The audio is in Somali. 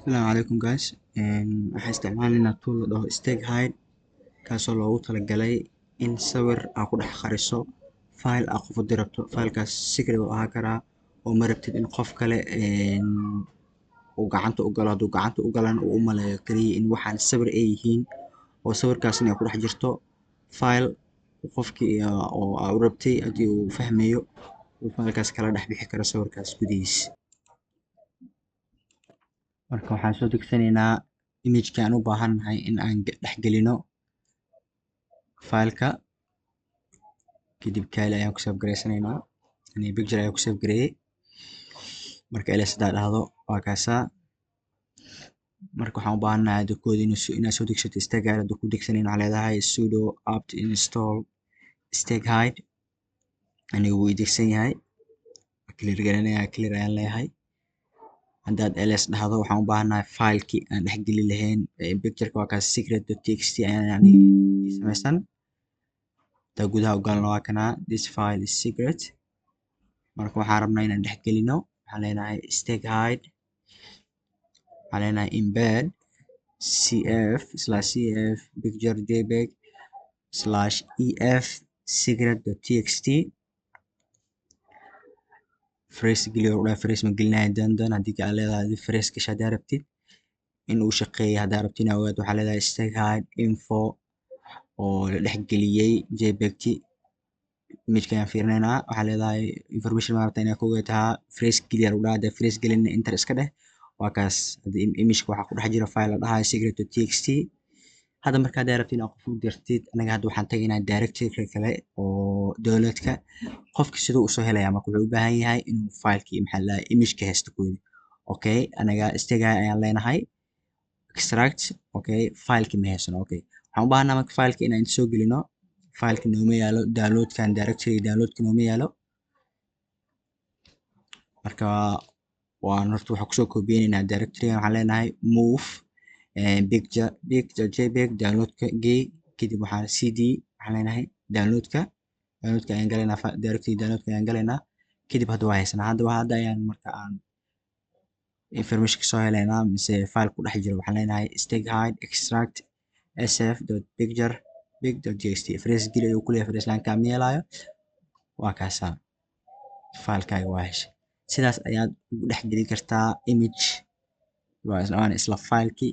Asalaamu calaykum guys. Waxaan isticmaalaynaa tool la dhaho Steghide, kaasoo loogu talagalay in sawir aa ku dhex qariso file aa qof u diri rabto. Filekaas secret uu ahaan karaa oo ma rabtid in qof kale uu gacanta u galo. Hadduu gacanta u galana, uu u maleeyo kaliya in waxaan sawir ay yihiin oo sawirkaasna ay ku dhex jirto file. Qofkii oo aa u rabtay haddii uu fahmayo, uu filekaas kala dhex bixi karo sawirkaas gudihiis. Marka waxaan soo degsanaynaa image-ka aan u baahannahay in aan dhex gelino fileka. Kadib Kali ayaan ku save gareysanaynaa. Yani picture ayaan ku save gareeyey. Marka ls hadaa dhahdo, waa kaasaa. Marka waxaan u baahannahay hadda koodi inaad soo degsato Steghide. Hadduu ku degsanayn, waxaa leedahay sudo apt install steghide. Aniga wuu ii degsan yahay. Clear garanayaa, clear ayaan leeyahay. Haddaad ls dhahdo, waxaan u baahannahay filekii aan dhex geli lahayn pictureka. Waa kaas, secret.txt ayaan yani ii samaysan. Hadaa gudaha u galno, waa kanaa, "This file is secret." Marka waxaan rabnaa inaan dhex gelino. Waxaan leenahay steghide, waxaan leenahay embed cf slash cf picture jpeg slash ef secret.txt. Phrase geli oo dhahay, phrase ma gelinaya. Dan haddii aad leedahay phrase gasha haddaa rabtid in uu shaqeeyo. Haddaa rabtid inaad ogaato, waxaa leedahay steghide info oo la dhex geliyey jpeg-ti. Image-ka ayaan fiirinaynaa. Waxaa leedahay information ma rabtaa inaad ka ogaato? Haa. Phrase geli aa lagu dhahaa. Haddaa phrase gelin, enter iska dheh. Waa kaas. Hadda image-ka waxaa ku dhex jira file la dhahayo secret.txt. Hadda marka haddaa rabtid inaad qof u dirtid, anaga hadda waxaan tagaynaa directory kale oo downloadka. Qofka siduu usoo helayaa? Marka wuxuu u baahan yahay inuu filekii, maxaa la dhahay, image-ka haysto koodi. Okay, anaga steghide ayaan leenahay extract. Okay, fileki ma haysano. Okay, waxaan u baahanaa marka fileka inaan soo gelino. Fileka nooma yaalo downloadkan, directory downloadka nooma yaalo. Marka waan horta waxaan kusoo koobiyeynaa directory. Waxaan leenahay move picture picture jpeg downloadka gey. Kadib waxaan cd, waxaan leenahay downloadka. Downloadka ayaan galaynaa, directory downloadka ayaan galaynaa. Kadib hadda waa haysanaa. Hadda ayaan marka aan information kasoo helaynaa mise file ku dhex jiro. Waxaan leenahay steghide extract sf dot picture pic dot txt. Phrase geli ayuu kuleeyahay, phrase laan kaama yeelaayo. Waa kaasaa, filekaaga waa heshay. Sidaas ayaad ugu dhex geli kartaa image, waana isla filekii.